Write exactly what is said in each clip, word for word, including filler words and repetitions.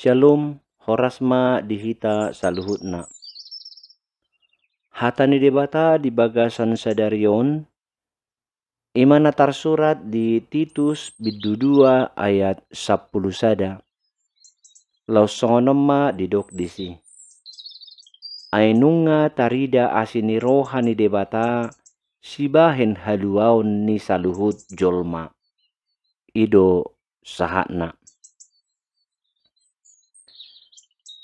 Syalom, horas ma di hita saluhutna. Hata ni Debata di bagasan sadari on, i ma na tarsurat di Titus bindu dua ayat sampulu sada. Laos songon on ma didok disi. Ai nunga tarida asi ni roha ni Debata sibahen haluaon ni saluhut jolma. I do sahatna.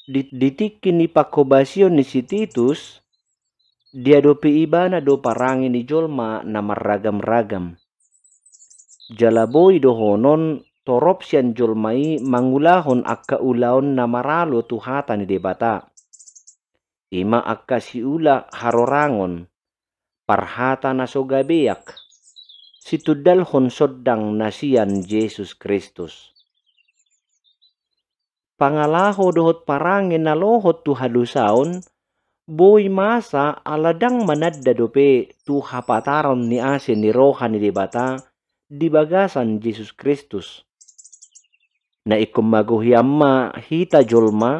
Di, di tingki ni panghobasion ni si Titus, diadopi ibana do parange ni jolma na marragam-ragam. Jala boi dohonon torop sian jolma i mangulahon angka ulaon na maralo tu hata ni Debata. I ma angka siula harorangon, parhata na so gabeak, situndalhon sondang na sian Jesus Kristus. Pangalaho dohot parange na lohot tu hadosaon, boi masa ala ndang mananda dope tu hapataron ni asi ni roha ni Debata di bagasan Jesus Kristus. Na ingkon magohi an ma hita jolma,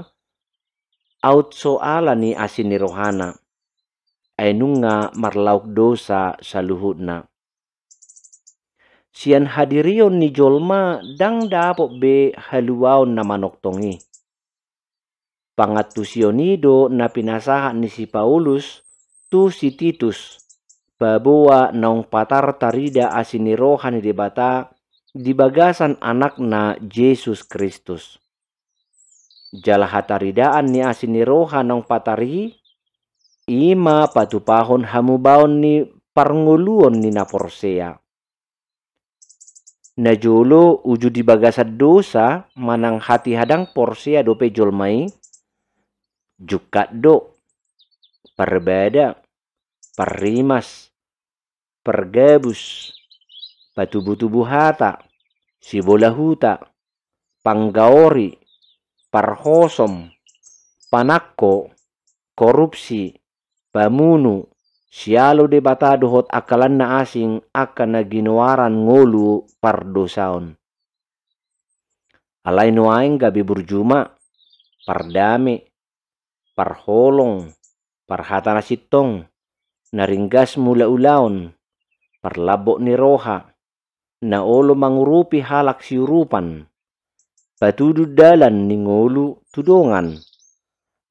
aut so ala ni asi ni rohana. Ai nunga marlaok dosa saluhutna. Sian hadirion ni jolma ndang dapot be haluaon na manongtong i. Pangantusion i do na pinasahat ni si Paulus tu si Titus, paboa naung patar tarida asi ni roha ni Debata di bagasan Anakna Jesus Kristus. Jala hataridaan ni asi ni roha naung patar i, i ma patupahon hamubaon ni parngoluon ni na porsea. Na jolo uju di bagasan dosa manang hatiha ndang porsea dope jolma i, jungkat do, parbada, parrimas, pargabus, patubu-tubu hata, sibola huta, panggaori, parhosom, panangko, korupsi, pamunu, sialo Debata dohot angka lan na asing angka na ginoaran ngolu pardosaon. Alai nuaeng gabe burju ma, pardame, parholong, parhata na sintong, na ringgas mangula ulaon, parlambok ni roha, na olo mangurupi halak siurupan, patudu dalan ni ngolu tu dongan,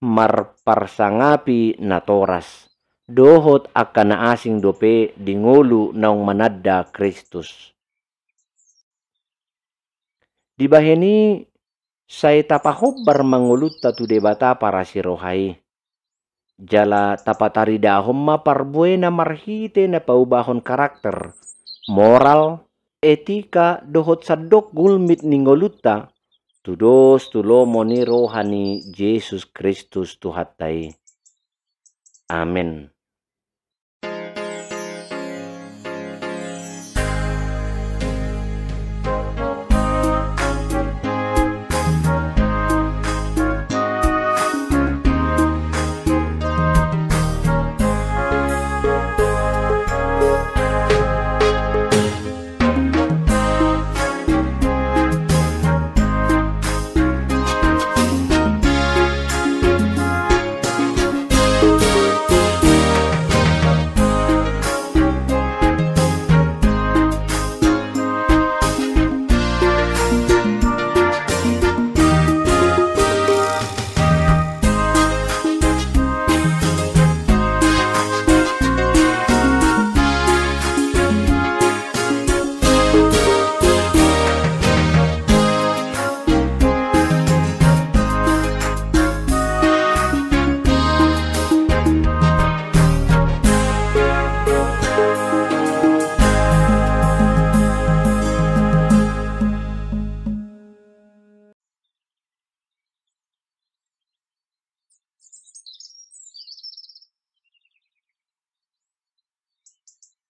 marparsangapi natoras, dohot angka na asing dope di ngolu naung mananda Kristus. Dibahen i sai tapahombar ma ngolunta tu Debata parasi roha i. Jala tapataridahon ma parbuena marhite na paubahon karakter, moral, etika dohot sandok gulmit ni ngolunta, tudos tu lomo ni roha ni Jesus Kristus Tuhanta i. Amen.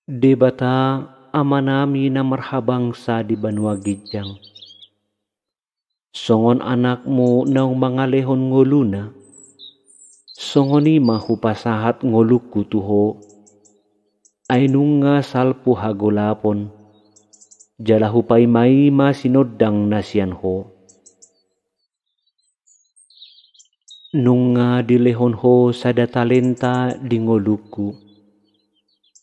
Debata Amanami na marhabangsa di banua ginjang, songon anakmu naung mangalehon ngoluna, songon i ma hupasahat ngolungku tu Ho, ai nunga salpu hagolapon, jala hupaima-ima sinondang na sian Ho. Nunga dilehon Ho sada talenta di ngolungku,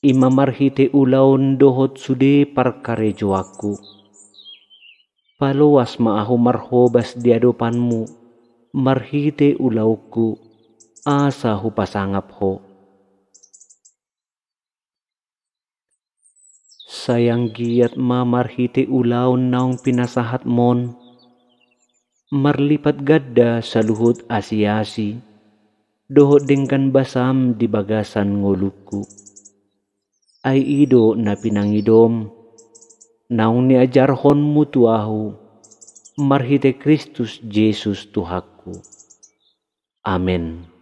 i ma marhite ulaon dohot sude parkarejoanku. Paloas ma ahu marhobas di adopanMu marhite ulaonku, asa hupasangap Ho. Sai anggiat ma marhite ulaon naung pinasahatMon, marlipat ganda saluhut asi-asi dohot denggan basaM di bagasan ngolungku. Ai i do na pinangidoM, naung niajarhonMu tu ahu, marhite Kristus Jesus Tuhanku. Amen.